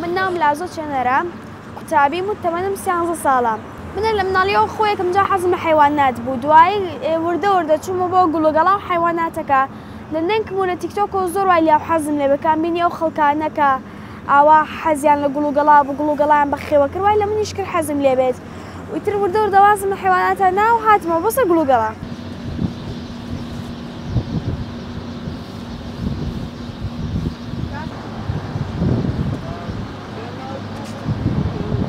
من ناوم لازۆ چێنەرە، قوتابیم و تەمەنم سیانزە ساڵە. من لە مناڵیەوە خۆ یەکەم جار حەزم لە حەیوانات بوو، دوایی وردە وردە چوومە بۆ گوڵوگەڵا و حەیواناتەکە لە نەنکم و لە تیکتۆکەوە زۆر وای لیاو حەزم لێ بوو کە بینی ئەو خەڵکانە کە ئاوا حەزیان لە گوڵوگەڵا بوو گوڵوگەڵایان بەخێوە کرد وای لە منیش کرد حەزم لێ بێت و ئیتر وردە وردە وازم لە حەیواناتە نا و هاتمەوە بۆ سەر گوڵوگەڵا.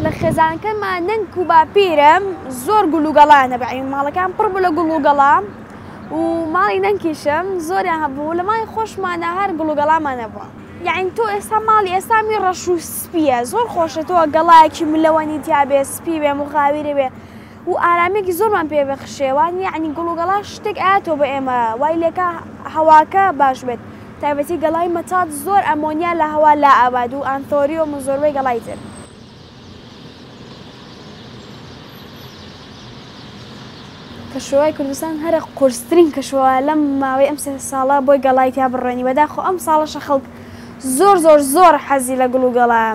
لە خێزانەکەما نەنک و باپیرم زۆر گوڵ و گەڵایان هەبوو یانی ماڵەکەیان پڕ بوو لە گوڵ و گەڵا و ماڵی نەنکیشم زۆریان هەبوو لە ماڵی خۆشمانە هەر گوڵ و گەڵامان هەبووە یانی تۆ ئێستا ماڵی ئێستامی ڕەش و سپییە زۆر خۆشە تۆ گەڵایەکی ملەوەنی تیا بێ سپی بێ مغاویرە بێ و ئارامیەکی زۆرمان پێ بەخشێ وانیە یەعنی گوڵ و گەڵا شتێک ئایەتەوە بۆ ئێمە وای لێکا هەواکە باش بێت تایبەتی گەڵای مەتات زۆر ئەمۆنیا لە هەوا لا ئەبات و ئانثۆریۆم و زۆربەی گەڵای تر. کەشوهەوای کوردستان هەرە قورسترین کەشوهەوایە لەم ماوەی ئەم سێ ساڵە بۆی گەڵای تیا بڕوێنی بەداخەوە ئەم ساڵەشە خەڵک زۆر زۆر زۆر حەزی لە گوڵ و گەڵایە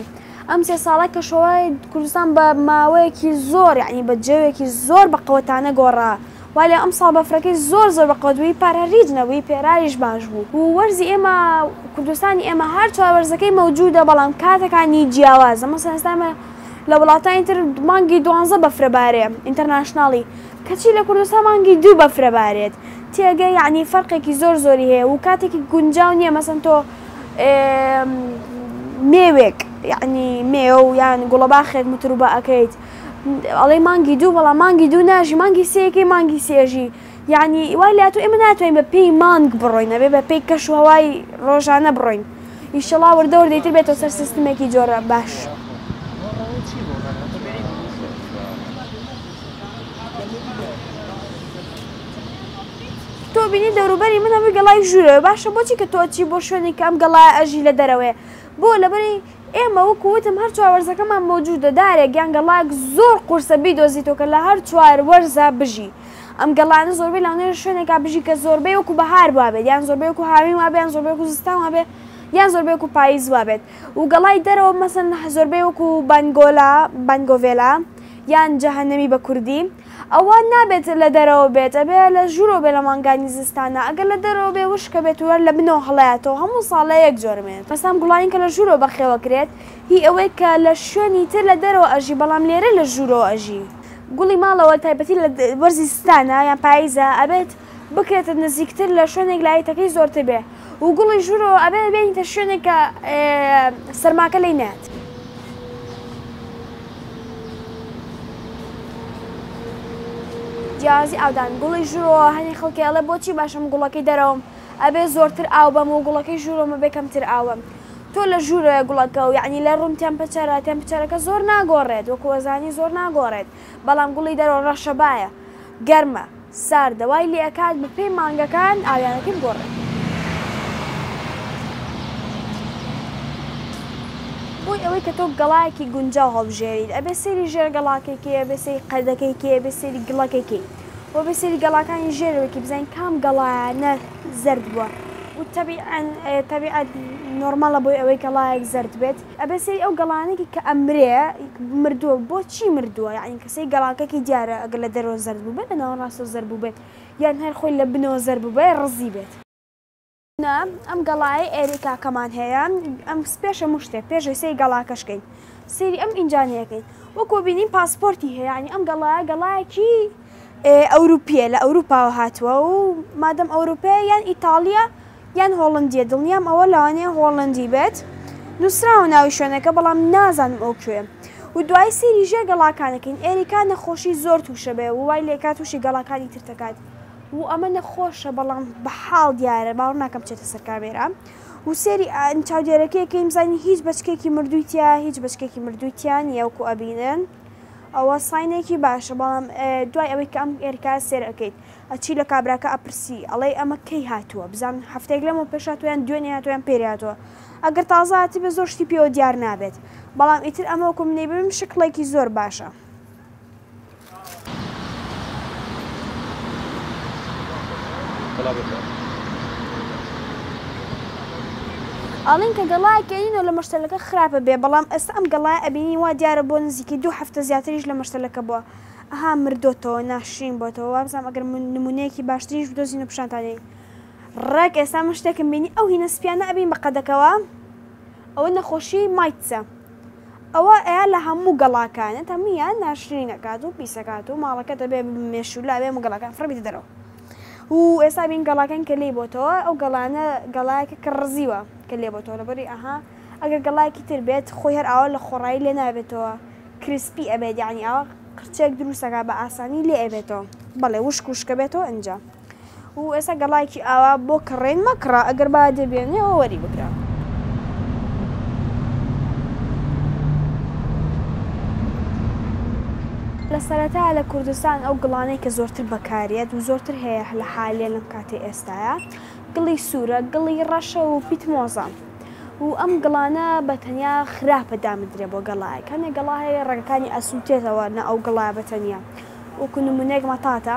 ئەم سێ ساڵە کەشوهەوای کوردستان بە ماوەیەکی زۆر یعنی بە جەوێکی زۆر بە قەوەتانە گۆڕا وا لێ ئەمساڵ بەفرەکەی زۆر زۆر بە قەوەت بووی پار هەر هیچ نەبووی پێراریش باش بوو و وەرزی ئێمە کوردستانی ئێمە هەر چوار وەرزەکەی مەوجودە بەڵام کاتەکانی جیاوازە مەسەن ئێستا ئێمە لە وڵاتانی تر مانگی دوانزە بەفرە بارێ international ی کەچی لە کوردستان مانگی دوو بەفرە بارێت تێگە یعنی فەرقێکی زۆر زۆری هەیە و کاتێکی گونجاو نییە مەسەن تۆ مێوێک یعنی مێو یان گوڵەباخێک متروبە ئەکەیت ئەڵێی مانگی دوو بەڵام مانگی دوو ناژی مانگی سێیەکەی مانگی سێژی یعنی وای لاتو ئێمە ناتوانین بە پێی مانگ بڕۆین ئەبێ بە پێی کەش و هەوای ڕۆژانە بڕۆین ئیشەڵا وردە وردەی تر بێتەوە سەر سیستمێکی جۆرە باش. تۆ بینی دەوروبەری من هەمووی گەڵای ژوورەوە باشە بۆچی کە تۆ ئەچی بۆ شوێنێک کە ئەم گەڵایە ئەژی لە دەرەوەیە بۆ لەبەری ئێمە وەکو وتم هەر چوار وەرزەکەمان مەوجودە دارێک یان گەڵایەک زۆر قورسە بیدۆزیتەوە کە لە هەر چوار وەرزا بژی ئەم گەڵانە زۆربەی لەوانەیە شوێنێکا بژی کە زۆربەی وەکو بەهار وابێت یان زۆربەی وەکو هاوین وابێ یان زۆربەی وەکو زستان وابێ یان زۆربەی وەکو پاییز وابێت و گەڵای دەرەوە مەسەن زۆربەی وەکو بانگۆلا بانگۆڤێلا یان جەهەنەمی بە کوردی ئەوە نابێت لە دەرەوە بێت ئەبێ لە ژوورەوە بێ لە مانگانی زستانا ئەگەر لە دەرەوە بێ وشکە بێت و هەر لە بنەوە هەڵەیاتەوە هەموو ساڵێ یەک جۆر مێنێت مەسەن گوڵانی کە لە ژوورەوە بەخێوە کرێت هی ئەوەی کە لە شوێنی تر لە دەرەوە ئەژی بەڵام لێرە لە ژوورەوە ئەژی. گوڵی ماڵەوە تایبەتی لە وەرزی زستانا یان پاییزا ئەبێت بکرێتە نزیکتر لە شوێنێک لایتەکەی زۆرتر بێ و گوڵی ژوورەوە ئەبێ بێنیتە شوێنێک کە سەرماکە لێی نەیات. جیاوازی ئاودان گوڵی ژوورەوە هەنێ خەڵکی ئەڵێ بۆچی باشە من گوڵەکەی دەرەوەم ئەبێ زۆرتر ئاو بەم و گوڵەکەی ژوورەوەم ئەبێ کەمتر ئاو بەم تۆ لە ژوورەوەیە گوڵەکە و یەعنی لە ڕووم temperature ە temperature ەکە زۆر ناگۆڕێت وەکو ئەزانی زۆر ناگۆڕێت بەڵام گوڵی دەرەوە ڕەشەبایە گەرمە ساردە وای لێ ئەکات بە پێی مانگەکان ئاویانەکەی بگۆڕێت. بۆی ئەوەی کە تۆ گەڵایەکی گونجاو هەڵبژێریت ئەبێ سەیری ژێر گەڵاکەی کەی ئەبێ سەیری قەدەکەی کەی ئەبێ سەیری گڵەکەی کەی و ئەبێ سەیری گەڵاکانی ژێرەوەی کەی بزانی کام گەڵایانە زەرد بووە و تەبیعەن تەبیعەت نۆرماڵە بۆی ئەوەی گەڵایەک زەرد بێت ئەبێ سەیری ئەو گەڵانەی کە ئەمرێ مردووە بۆچی مردووە یەعنی کە سەیری گەڵاکەکی دیارە ئەگەر لە دەرەوە زەرد بووبێت لە ناوەڕاستەوە زەرد بووبێت یان هەر خۆی لە بنەوە زەرد بووبێ ڕزی بێت. نا ئەم گەڵایەی ئێریکاکەمان هەیە ئەم پێش هەموو شتێک پێش ئەوەی سەیری گەڵاکەش کەین سەیری ئەم ئینجانەیە کەین وەکو بینین پاسپۆرتی هەیە یانی ئەم گەڵایە گەڵایەکی ئەوروپیە لە ئەوروپاوە هاتووە و مادەم ئەوروپیە یان ئیتاڵیە یان هۆڵندیە دڵنیام ئەوە لەوانەیە هۆڵندی بێت نووسراوە ناوی شوێنەکە بەڵام نازانم ئەو کوێ و دوای سەیری ژێر گەڵاکانەکەین ئێریکا نەخۆشی زۆر تووشە بێ و وای لێکات تووشی گەڵاکانی تر دەکات و ئەمە نەخۆشە بەڵام بە حاڵ دیارە باوەڕ ناکەم بچێتە سەر کامێرا و سێری چاودێرەکەی کەین بزانین هیچ بەچکێکی مردووی تیا هیچ بەچکێکی مردووی تیا نییە وەکو ئەبینن ئەوە sign ێکی باشە بەڵام دوای ئەوەی کە ئەم ئێرکا سێر ئەکەیت ئەچی لە کابراکە ئەپرسی ئەڵێی ئەمە کەی هاتووە بزان هەفتەیەک لەمەو پێش هاتووە یان دوێنێ هاتووە یان پێری هاتووە ئەگەر تازە هاتبێ زۆر شتی پێوە دیار نابێت بەڵام ئیتر ئەمە وەکو منەی ببم شکڵێکی زۆر باشە. ئەڵێن کە گەڵایەک ئەینەوە لە مەشتەلەکە خراپە بێ بەڵام ئێستا ئەم گەڵایە ئەبینی وا دیارە بۆ نزیکەی دوو هەفتە زیاتریش لە مەشتەلەکە بووە ئەها مردۆتەوە ناشرین بۆتەوە وابزانم ئەگەر نمونەیەکی باشتریش بدۆزینەوە پیشانتان دەین ڕێک ئێستا من شتێکم بینی ئەو هینە سپیانە ئەبین بە قەدەکەوە ئەوە نەخۆشی mites ە ئەوە ئەیا لە هەموو گەڵاکانت هەموویان ناشرین ئەکات و پیسەکات و ماڵەکەت ئەبێ مێشوولە ئەبێ هەموو گەڵاکان فڕێ بیتە دەرەوە و ئێستا بین گەڵاکان کە لێی بۆتەوە ئەو گەڵانە گەڵایەکە کە ڕزیوە کە لێ بۆتەوە لەبەری ئەها ئەگەر گەڵایەکی تر بێت خۆی هەر ئاوا لە خۆڕایی لێ نابێتەوە crispy ئەبێت یعنی ئاوا قرچێک دروستەکە بە ئاسانی لێ ئەبێتەوە بەڵێ وشک وشکە بێتەوە ئینجا و ئێستا گەڵایەکی ئاوا بۆ کڕین مەکڕە ئەگەر با دەبێنێ ئەوە وەری بگرە. لە سەرەتا لە کوردستان ئەو گڵانەی کە زۆرتر بەکاریەت و زۆرتر هەیە لە حالیە لەم کاتەی ئێستایا گڵی سوورە گڵی ڕەشە و پیتمۆزە و ئەم گڵانە بە تەنیا خراپە دامدرێ بۆ گەڵایەک هەنێ گەڵا هەیە ڕەگەکانی ئەسووتێتەوە نە ئەو گڵایە بە تەنیا وەکو نمونەیەک مەتاتە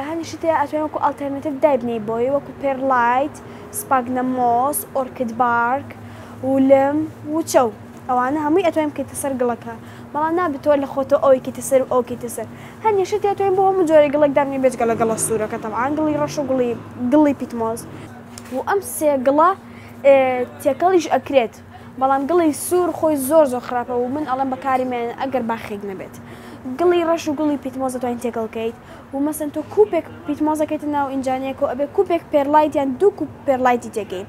هەنی شت هەیە ئەتوانی وەکو alternative دایبنێی بۆی وەکو perlite، sphagnum moss، orchid bark و لم و چەو ئەوانە هەمووی ئەتوانی بکەیتە سەر گڵەکە بەڵام نابێت تۆ لە خۆتەوە ئەوەی کەیتە سەر و ئەو کەیتە سەر هەنێ شت هەیە ئەتوانی بۆ هەموو جۆرێک گڵێک دابنێی بێجگە لە گڵە سوورەکە تەبعەن گڵی ڕەش و گڵی گڵی peat moss و ئەم سێ گڵە تێکەڵیش ئەکرێت بەڵام گڵی سوور خۆی زۆر زۆر خراپە و من ئەڵێم بەکاری مێنن ئەگەر باخێک نەبێت گڵی ڕەش و گڵی peat moss دەتوانین تێکەڵ کەیت و مەسەن تۆ کوپێک peat moss ەکەیتە ناو ئینجانەیەک و ئەبێ کوپێک perlite یان دوو کوپ perlite ی تێکەی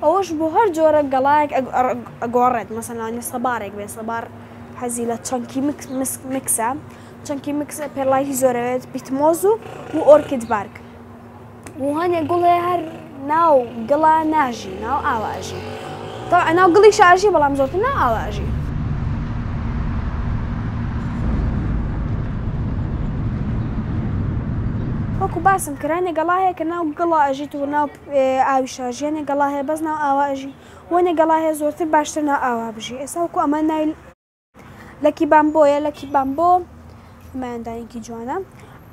ئەوەش بۆ هەر جۆرە گەڵایەک ئەگۆڕێت مەسەن لەوانەیە سەبارێک بێ سەبار حەزی لە chunky mix ە chunky mix perlite ی زۆرەوێت peat moss و و orchid bark و هەنێ گوڵ هەیە هەر ناو گڵا ناژی ناو ئاوا ئەژی تەبعەن ناو گڵیشا ئەژی بەڵام زۆرتر ناو ئاوا ئەژی. وەکو باسم کرد هەنێ گەڵا هەیە کە ناو گڵا ئەژیت و ناو ئاویشا ئەژی هەنێ گەڵا هەیە بەس ناو ئاوا ئەژی و هەنێ گەڵا هەیە زۆرتر باشتر ناو ئاوا بژی ئێستا وەکو ئەمە ناوی lucky bamboo یە lucky bamboo ئەمەیان دانێکی جوانە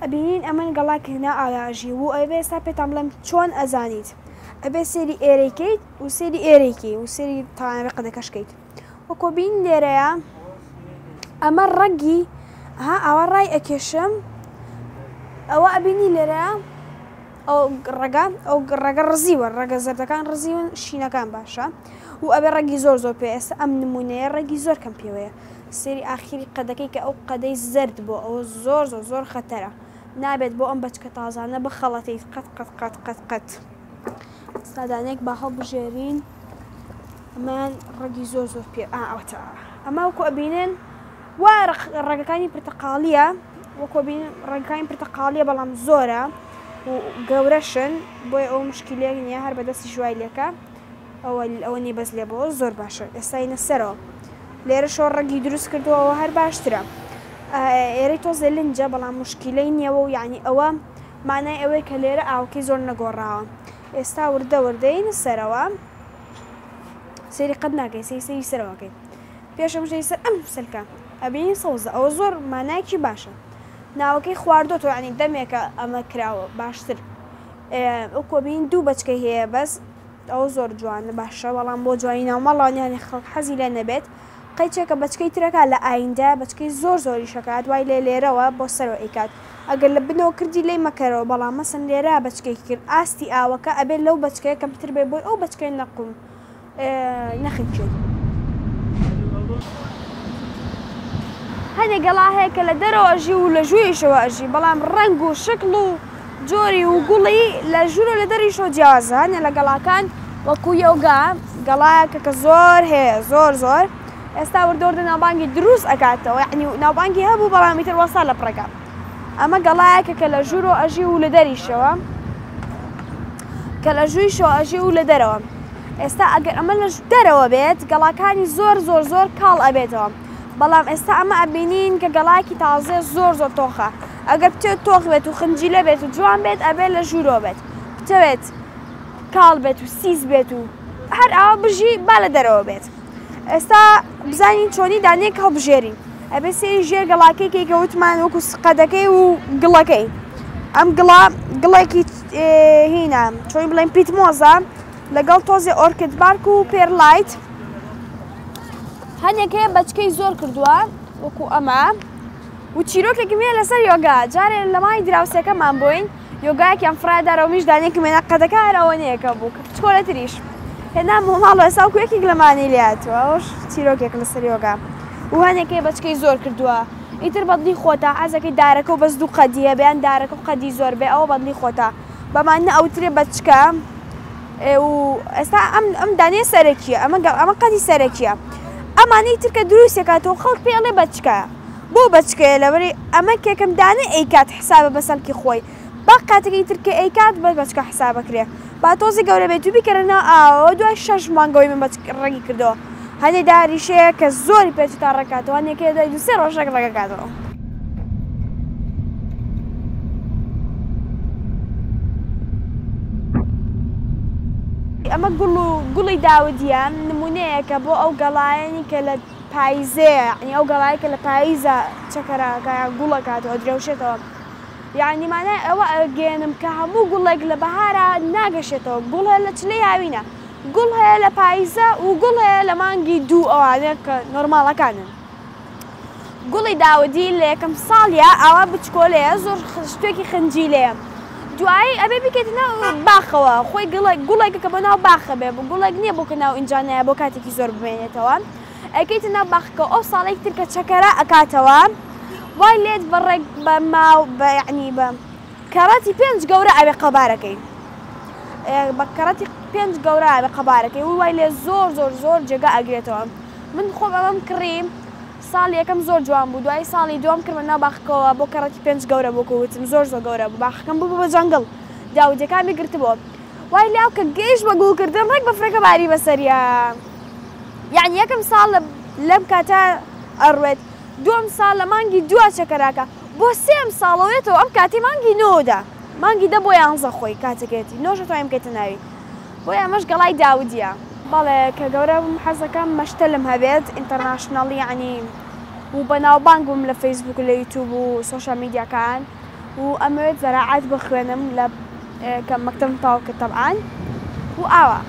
ئەبینین ئەمن گەڵا کردنا ئایا ئەژی و ئەبێ ئێستا پێتان بڵێم چۆن ئەزانیت ئەبێ سێری ئێرەی کەیت و سێری ئێرەی کەی و سێری تاوانە قەدەکەش کەیت وەکۆ بین لێرەیە ئەمە ڕەگی ها ئاوا ڕای ئەکێشم ئەوە ئەبینی لێرەیە ئەو ڕەگە ئەو ڕەگە ڕزیوە ڕەگە زەردەکان ڕزیون شینەکان باشە و ئەبێ ڕەگی زۆر زۆر پێ ئێستا ئەم نمونەیە ڕەگی زۆر کەم پێوەیە سێری ئاخیری قەدەکەی کە ئەو قەدەی زەرد بۆ ئەوە زۆر زۆر زۆر خەتەرە نابێت بۆ ئەم بەچکە تازانە بخەڵەتیت قەت قەت قەت قەت قەت سادانێک با هەڵبژێرین ئەمان ڕەگی زۆر زۆر پێ ئاوەتە ئەمە وەکو ئەبینن وا ڕەگەکانی پرتەقاڵیە وەکو ئەبینن ڕەگەکانی پرتەقاڵیە بەڵام زۆرە و گەورەشن بۆیە ئەو مشکیلەیەک نییە هەر بەدەستی ژوای لێکە ئەوە ئەوە نیە بەس لێ بۆ زۆر باشە ئێستاینە سەرەوە لێرەشەوە ڕەگی دروست کردووە هەر باشترە ئێرەی تۆزێ لنجە بەڵام مشکیلەی نییەوە و یعنی ئەوە مانای ئەوەیە کە لێرە ئاوەکەی زۆر نەگۆڕاوە ئێستا وردە وردەینە سەرەوە سەیری قەت ناکەی سەی سەیری سەرەوەکەی پێش ئەم شتەی سەر ئەم سلکە ئەبینین سەوزە ئەوە زۆر مانایەکی باشە ناوەکەی خواردۆتەوە یعنی دەمێکە ئەمە کراوە باشتر ئەو کۆبین دوو بەچکەی هەیە بەس ئەوە زۆر جوانە باشە بەڵام بۆ جوانی ناوماڵان یانی خەڵک حەزی لێ نەبێت قەیچێکە بەچکەی ترەکە لە ئایندە بەچکەی زۆر زۆری شەکات وای لێ لێرەوە بۆ سەرەوە ئەیکات ئەگەر لە بنەوە کردی لێی مەکەرەوە بەڵام مەسەن لێرە بەچکەی کرد ئاستی ئاوەکە ئەبێت لەو بەچکەیە کەمتر بێ بۆی ئەو بەچکەیە نەقوم نەخنکێت. هەندێک گەڵا هەیە کە لە دەرەوە ئەژی و لە ژووریشەوە ئەژی بەڵام ڕەنگ و شکڵ و جۆری و گوڵی لە ژوور و لە دەریشەوە جیاوازە هەندێک لە گەڵاکان وەکو یۆگا گەڵایەکە کە زۆر هەیە زۆر زۆر ئێستا وردە وردە ناوبانگی دروست ئەکاتەوە یعنی ناوبانگی هەبوو بەڵام ئیتر وەستا لە پڕێکا ئەمە گەڵایەکە کە لە ژوورەوە ئەژی و لە دەریشەوە کە لە ژوویشەوە ئەژی و لە دەرەوە ئێستا ئەگەر ئەمە لە دەرەوە بێت گەڵاکانی زۆر زۆر زۆر کاڵ ئەبێتەوە بەڵام ئێستا ئەمە ئەبینین کە گەڵایەکی تازەیە زۆر زۆر تۆخە ئەگەر بتەوێت تۆخ بێت و خنجیلە بێت و جوان بێت ئەبێت لە ژوورەوە بێت بتەوێت کاڵ بێت و سیس بێت و هەر ئاوا بژی با لە دەرەوە بێت ئێستا بزانین چۆنی دانەیەک هەڵبژێرین ئەبێ سێری ژێر گەڵاکەی کەی کە وتمان وەکو قەدەکەی و گڵەکەی ئەم گڵا گڵێکی هینا چۆن بڵێن peat moss ە. لەگەڵ تۆزێ orchid bark و perlite. هەنێک هەیە بەچکەی زۆر کردووە وەکو ئەمە. و چیرۆکێکم هەیە لەسەر یۆگا، جارێ لە ماڵی دراوسێکەمان بووین، یۆگایەکیان فڕایە دارەوە منیش دانەیەکم هێنا قەدەکە هەر ئەوەنەیەکە بوو کە بچکۆلەتریش هێنام بۆ ماڵ ئێستا وەکو یەکێک لەمانەی لێ هاتووە ئەوەش چیرۆکێک لەسەر یۆگا و هەنێک هەیە بەچکەی زۆر کردووە ئیتر بەدڵی خۆتە حەزەکەی دارەکە و بەس دوو قەدی هەبێ یان دارەکە و قەدی زۆر بێ ئەوە بەدڵی خۆتە بەمانە ئەوترێ بەچکە و ئێستا ئەم ئەم دانەیە سەرەکیە ئەمە ئەمە قەدی سەرەکیە ئەمانەی تر کە دروستێکاتەوە خەڵک پێ ئەڵێ بەچکە بۆ بەچکەیە لەبەری ئەمە کێکم دانە ئەیکات حسابە بە سەلکی خۆی با قاتەکەی تر کە ئەیکات بە بەچکە حسابەکرێ با تۆزی گەورە بێت و بیکەرە ناو ئاوەوە دوای شەش مانگەوەی من بەچک ڕەگی کردەوە هەنێ داریش هەیە کە زۆری پێچێت تا ڕەگکاتەوە هەنێک هەیە دوای دوو سێ ڕۆژ ڕەگ ڕەگەکاتەوە. ئەمە گوڵ و گوڵی داودیە نمونەیەکە بۆ ئەو گەڵایەنی کە لە پایزەیە یەعنی ئەو گەڵایەی کە لە پایزا چەکەرەکە یان گوڵەکاتەوە درەوشێتەوە یەعنی مانای ئەوە ئەگەیەنم کە هەموو گوڵێک لە بەهارا ناگەشێتەوە گوڵ هەیە لە چلەی هاوینە گوڵ هەیە لە پایزە و گوڵ هەیە لە مانگی دوو ئەوانە کە نۆرماڵەکانن گوڵی داودی لە یەکەم ساڵیا ئاوا بچکۆلەیە زۆر شتێکی خنجیلەیە دوایی ئەبێ بیکەیتە ناو باخەوە خۆی گڵێک گوڵێکە کە بۆ ناو باخە بێ گوڵێک نییە بۆ کە ناو ئینجانایە بۆ کاتێکی زۆر بمێنێتەوە ئەکەیتە ناو باخەکە ئەو ساڵێک تر کە چەکەرە ئەکاتەوە وای لێت بە ڕێک بە ماو بە یعنی بە کەڕەتی پێنج گەورە ئەبێ قەبارەکەی بە کەڕەتی پێنج گەورە ئەبێ قەبارەکەی و وای لێ زۆر زۆر زۆر جێگا ئەگرێتەوە من خۆم ئەمەم کڕی ساڵی یەکەم زۆر جوان بوو دوایی ساڵی دووەم کردمە ناو باخەکەوە بۆ کەڕەتی پێنج گەورە بوو کە وتم زۆر زۆر گەورە بوو باخەکەم ببوو بە جەنگڵ داودیەکانمی گرتبوو وای لاو کە گەیشت بە گوڵکردن ڕێک بەفرەکە باری بەسەریا یعنی یەکەم ساڵ لەم کاتە ئەڕوێت دووەم ساڵ لە مانگی دووە چەکەراکە بۆ سێم ساڵەوەێتەوە ئەم کاتی مانگی نۆدا مانگی دە بۆ یانزە خۆی کاتەکەیەتی نۆشە توانیم بکەیتە ناوی بۆیە ئەمەش گەڵای داودیە. بەڵێ کە گەورە بووم حەزەکەم مەشتەلم هەبێت international ی یەعنی و بەناوبانگ بم لە فەیسبوک و لە یوتوب و سۆشیال میدیاکان و ئەمەوێت زەراعەت بخوێنم لە کە مەکتەبم تەواو کرد تەبعەن و ئاوا.